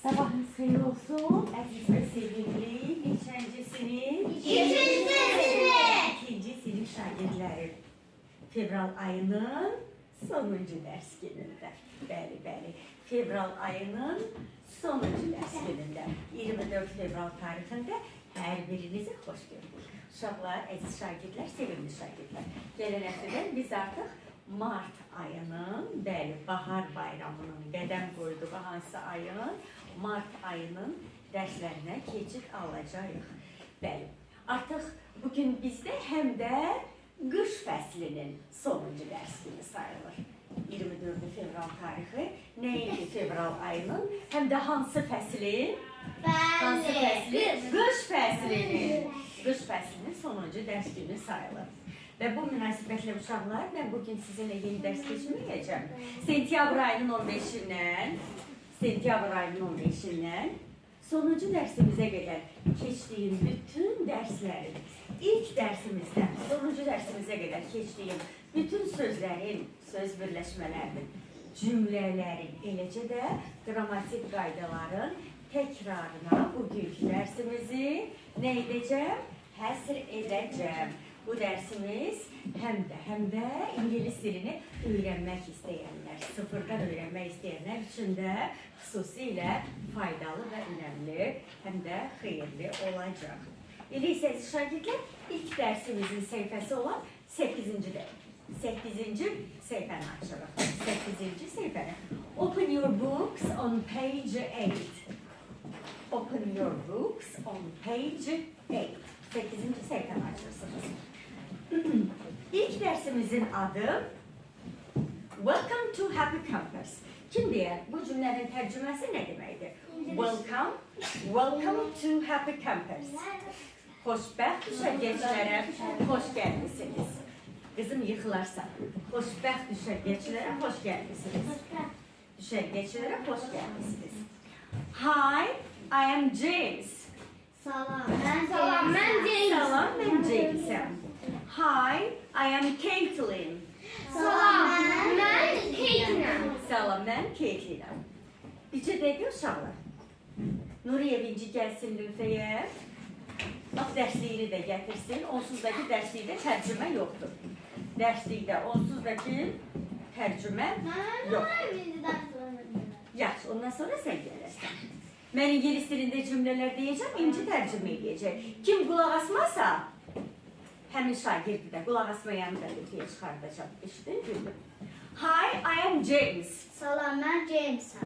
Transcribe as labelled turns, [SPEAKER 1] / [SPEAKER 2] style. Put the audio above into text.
[SPEAKER 1] Sabahınız xeyir olsun. Əziz və sevimli neçənci sinif?
[SPEAKER 2] İkinci sinif.
[SPEAKER 1] İkinci sinif şagirdləri. Fevral ayının sonuncu dərs günündə. Bəli, bəli. Fevral ayının sonuncu dərs günündə. 24 fevral tarixində hər birinizi xoş gördük. Uşaqlar, əziz şagirdlər, sevimli şagirdlər. Gələn həftədən biz artıq mart ayının, bəli, bahar bayramının qədəm qoyduğu hansı ayın, mart ayının dərslərinə keçid alacağıq. Bəli, artıq bugün bizdə həm də qış fəslinin sonuncu dərs günü sayılır. 24 fevral tarixi nəinki fevral ayının, həm də hansı fəslin? Hansı fəslin? Qış fəslinin. Qış fəslinin sonuncu dərs günü sayılır. Və bu münasibətlə uşaqlar, mən bugün sizinlə yeni dərs keçməyəcəm. Sentyabr ayının 15-dən, sentyabr ayının 15-dən sonuncu dərsimizə qədər keçdiyim bütün dərslərin, ilk dərsimizdən sonuncu dərsimizə qədər keçdiyim bütün sözlərin, söz birləşmələrinin, cümlələrin, eləcə də qrammatik qaydaların təkrarına bugünkü dərsimizi nə edəcəm? Həsr edəcəm. Bu dərsimiz həm də ingilis dilini öyrənmək istəyənlər, sıfırdan öyrənmək istəyənlər üçün də xüsusilə faydalı və önəmli, həm də xeyirli olacaq. Elə isə əziz şagirdlər, ilk dərsimizin səhifəsi olan 8-ci səhifəni açırıq. 8-ci səhifəni. Open your books on page 8. Open your books on page 8. 8-ci səhifəni açırsınız. İlk dərsimizin adı Welcome to Happy Campus. Kim deyər? Bu cümlənin tərcüməsi nə deməkdir? Welcome, welcome to Happy Campus. Xoşbəxt düşərgəçilərə xoş gəlmisiniz. Qızım yıxılarsan. Xoşbəxt düşərgəçilərə xoş gəlmisiniz. Düşərgəçilərə xoş gəlmisiniz. Hi, I am James.
[SPEAKER 2] Salam, mən Salam, mən James.
[SPEAKER 1] Salam, mən James'im. Hi, I am Caitlin.
[SPEAKER 2] Salam, mən Caitlin.
[SPEAKER 1] Salam, mən Caitlin'im. Bircə dəqiqə uşaqlar. Nuriye Vinci gəlsin lövhəyə. Bax, dərsliyini də gətirsin. Onsuz da ki, dərslikdə tərcümə yoxdur. Dərslikdə onsuz da ki, tərcümə yoxdur. Yaxşı, ondan sonra sən gələrsən. Mən ingilis dilində cümlələr deyəcəm, İnci tərcümə eləyəcək. Kim qulaq asmasa, həmin şagirdi də, qulaq asmayanı da lövhəyə çıxardacam. Eşitdin cümlə? Hi, I am James.
[SPEAKER 2] Salam, mən James'im.